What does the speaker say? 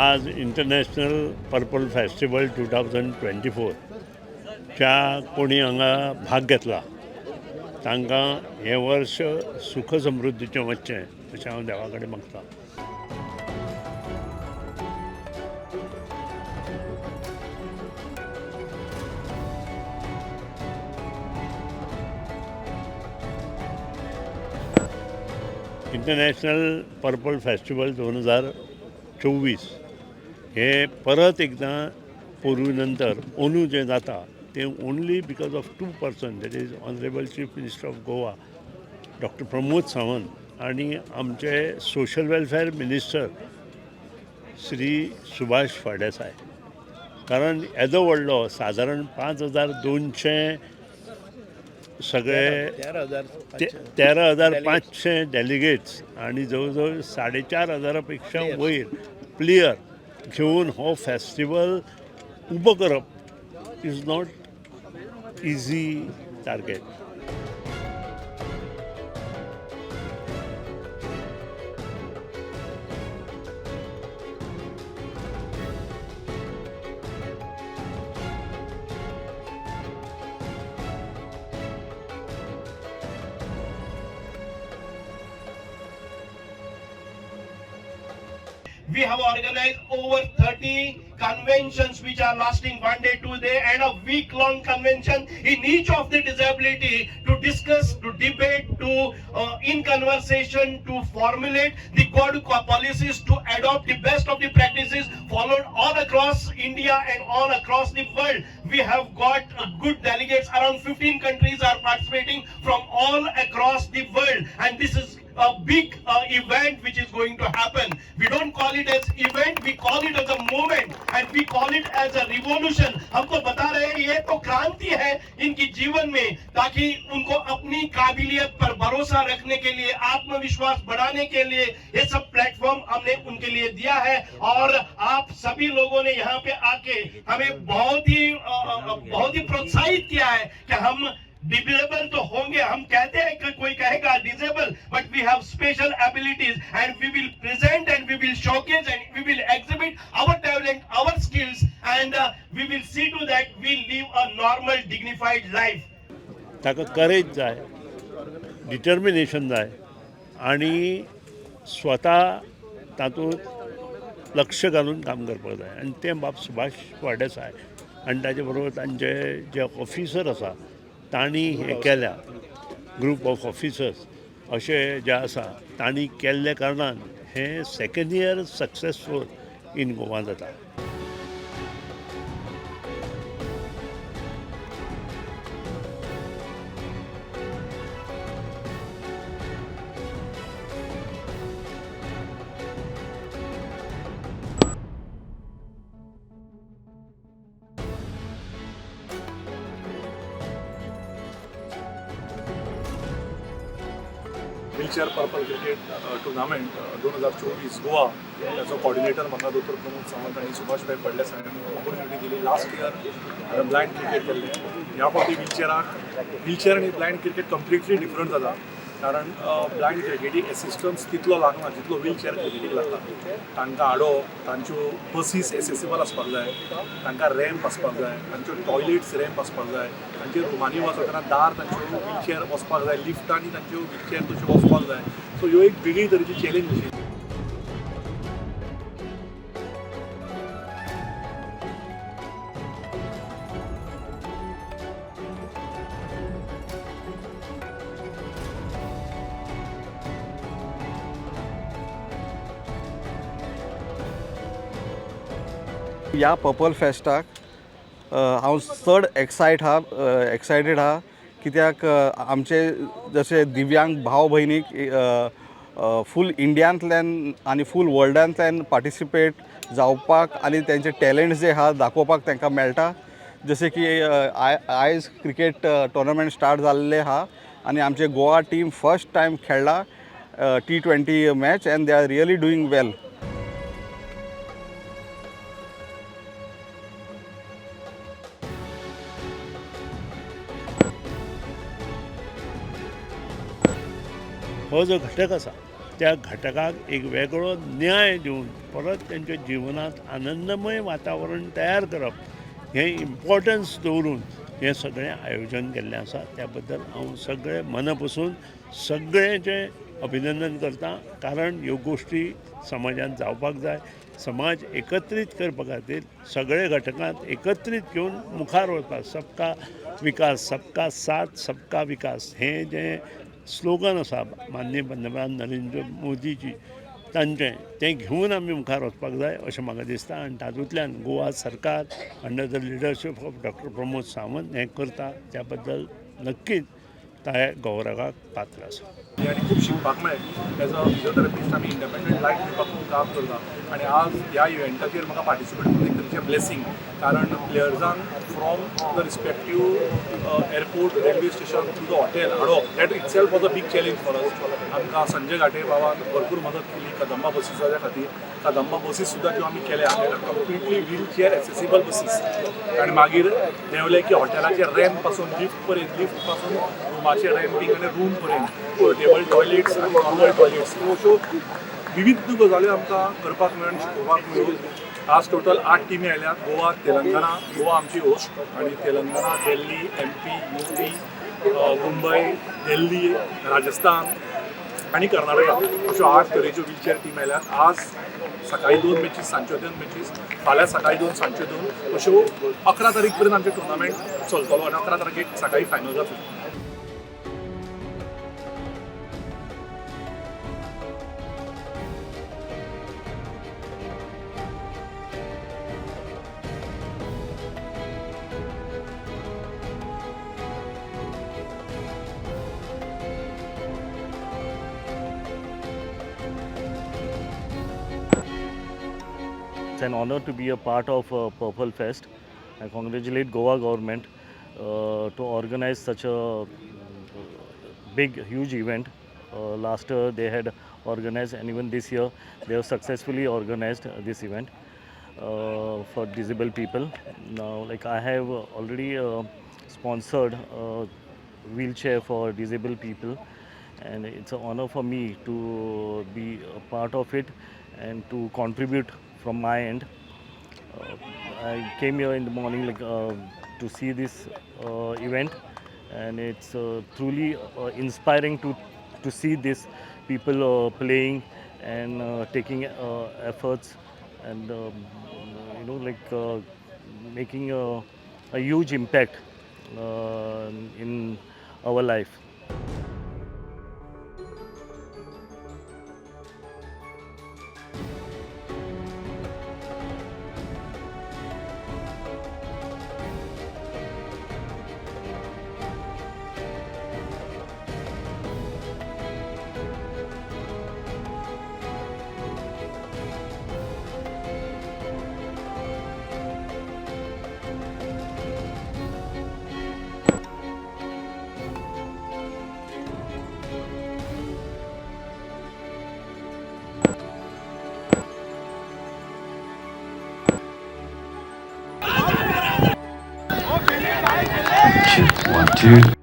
आज international purple festival 2024च्या कोणी हांगा भाग घेतला तांकां हें वर्स सुख समृद्धीचें वचचें अशें हांव देवा कडेन मागतां. इंटरनॅशनल पर्पल फेस्टिवल 2024 हे परत एकदां पोरूं नंतर अंदू जें जाता तें only because of two person, that is honourable chief minister of Goa doctor Pramod Sawant आनी आमचे social welfare minister Shri Subhash Phaldesai. कारण येदो व्हडलो सादारण 5200 सगळे 13,500 डेलिगेट्स आणि जवळ जवळ 4,500 पेक्षा वयर प्लेयर घेवन हो फेस्टिवल उबो करप is not easy target. We have organized over 30 conventions which are lasting 1 day, 2 day and a week long convention in each of the disability to discuss, to debate, to in conversation, to formulate the good policies, to adopt the best of the practices followed all across India and all across the world. We have got good delegates, around 15 countries are participating from all across the world, and this is a big event which is going to happen. We don't call it as event, we call it as a movement and we call it as a revolution. हमको बता रहे हैं ये तो क्रांति है इनकी जीवन में, ताकि उनको अपनी काबिलियत पर भरोसा रखने के लिए, आत्मविश्वास बढ़ाने के लिए ये सब प्लेटफॉर्म हमने उनके लिए दिया है। और आप सभी लोगों ने यहाँ पे आके हमें बहुत ही प्रोत्साहित किया है कि हम डिसेबल तो होंगे, हम कहते हैं कि कोई कहेगा disable, but we have special abilities and we will present and we will showcase and we will exhibit our talent, our skills, and we will see to that we live a normal dignified life. ताका करेज जाय, determination जाय आनी स्वता तातूंत लक्ष घालून काम करपाक जाय. आनी तें बाब सुभाष फळदेसाय आनी ताजे बरोबर तांचे जे ऑफिसर आसा तांणी हें केल्या, ग्रूप ऑफ ऑफिसर्स अशे जे आसा तांणी केल्ल्या कारणान हें second year successful in Goa जाता. Wheelchair purple cricket tournament 2024 Goa त्याचो कॉर्डिनेटर म्हाका दोतोर प्रमोद सावंत आनी सुभाष भाई फळदेसाय हांणी ऑपॉर्च्युनिटी दिली. लास्ट इयर हांवें ब्लायंड क्रिकेट केल्लें. ह्या फावटी व्हीलचेअर आनी ब्लायंड क्रिकेट कंप्लिटली डिफरंट जाता, कारण ब्लायंड क्रिकेटीक एसिस्टन्स तितलो लागना जितलो व्हीलचेअर क्रिकेटीक लागता. तांकां हाडप, तांच्यो बसीस एसेसिबल आसपाक जाय, तांकां रॅम्प आसपाक जाय, तांच्यो टॉयलेट्स रॅम्प आसपाक जाय, तांचे रुमांनी वचत तेन्ना दार तांच्यो व्हीलचेअर वचपाक जाय, लिफ्टांनी तांच्यो व्हीलचेअर तश्यो वचपाक जाय. सो ह्यो एक वेगळी तरेची चॅलेंज अशी. ह्या पर्पल फेस्टाक हांव चड एक्सायटेड आहा, कित्याक आमचे जशे दिव्यांग भाव भयणीक फूल इंडियांतल्यान आनी फूल वर्ल्डांतल्यान पार्टिसिपेट जावपाक आनी तेंचे टॅलंट्स जे आहा दाखोवपाक तांकां मेळटा. जशें की आयज क्रिकेट टोर्नामेंट स्टार्ट जाल्ले आहा आनी आमचे गोवा टीम फर्स्ट टायम खेळ्ळा T20 match and they are really doing well. हो जो घटक आसा त्या घटकाक एक वेगळो न्याय दिवन परत तेंच्या जिवनांत आनंदमय वातावरण तयार करप हें इम्पॉर्टन्स दवरून हें सगळें आयोजन केल्लें आसा. त्या बद्दल हांव सगळें मना पसून सगळ्यांचें अभिनंदन करता, कारण ह्यो गोश्टी समाजांत जावपाक जाय. समाज एकत्रीत करपा खातीर सगळे घटकांत एकत्रीत घेवन मुखार वचपाक, सबका विकास, सबका साथ, सबका विकास हें जें स्लोगन आसा माननीय पंतप्रधान नरेंद्र मोदीजी तांचें, तें घेवन आमी मुखार वचपाक जाय अशें म्हाका दिसता. आनी तातूंतल्यान गोवा सरकार under the leadership of Doctor Pramod Sawant हें करता, त्या बद्दल नक्कीच त्या गौरवाक पात्र आसा. आनी खूब शिकपाक मेळ्ळें. एज अ फिजियोथेरपिस्ट आमी इंडिपेंडंट लायफ दिवपाक खूब काम करता आनी आज ह्या इव्हेंटाचेर म्हाका पार्टिसिपेट करून एक तरेचें ब्लेसींग, कारण प्लेयर्सांक from the respective airport, railway station to the hotel हाडप, that itself was a big challenge for us. आमकां संजय घाटे बाबान भरपूर मदत केली कदंबा बसीसाच्या खातीर. कदंबा बसीस सुद्दां ज्यो आमी केल्या that are completely wheelchair accessible buses. आनी मागीर देंवले की हॉटेलाचे रॅम्प पासून लिफ्ट पर्यंत, लिफ्ट पासून रुमाचे रॅम्पिंग आनी रूम पर्यंत, पोर्टेबल टॉयलेट्स आनी नॉर्मल टॉयलेट्स, अश्यो विविध गजाल्यो आमकां करपाक मेळ्ळ्यो आनी शिकोवपाक मेळ्ळ्यो. आज टोटल 8 टिमी आयल्यात. गोवा, तेलंगणा, गोवा आमची होस्ट आनी तेलंगणा, दिल्ली, एमपी, युपी, मुंबय, दिल्ली, राजस्थान आनी कर्नाटका अश्यो 8 तरेच्यो व्हीलचेअर टीम आयल्यात. आज सकाळी 2 मॅचीस, सांजच्यो 2 मॅचीस, फाल्यां सकाळी 2, सांजच्यो 2, अश्यो 11 तारीख पर्यंत आमचे टुर्नामेंट चलतलो आनी 11 तारखेक सकाळी फायनल जातली. It's an honor to be a part of Purple Fest. I congratulate Goa government to organize such a big, huge event. Last year they had organized, and even this year they have successfully organized this event for disabled people. Now, like I have already sponsored a wheelchair for disabled people, and it's an honor for me to be a part of it and to contribute from my end. I came here in the morning to see this event, and it's truly inspiring to see these people playing and taking efforts and making a huge impact in our life. 1, 2.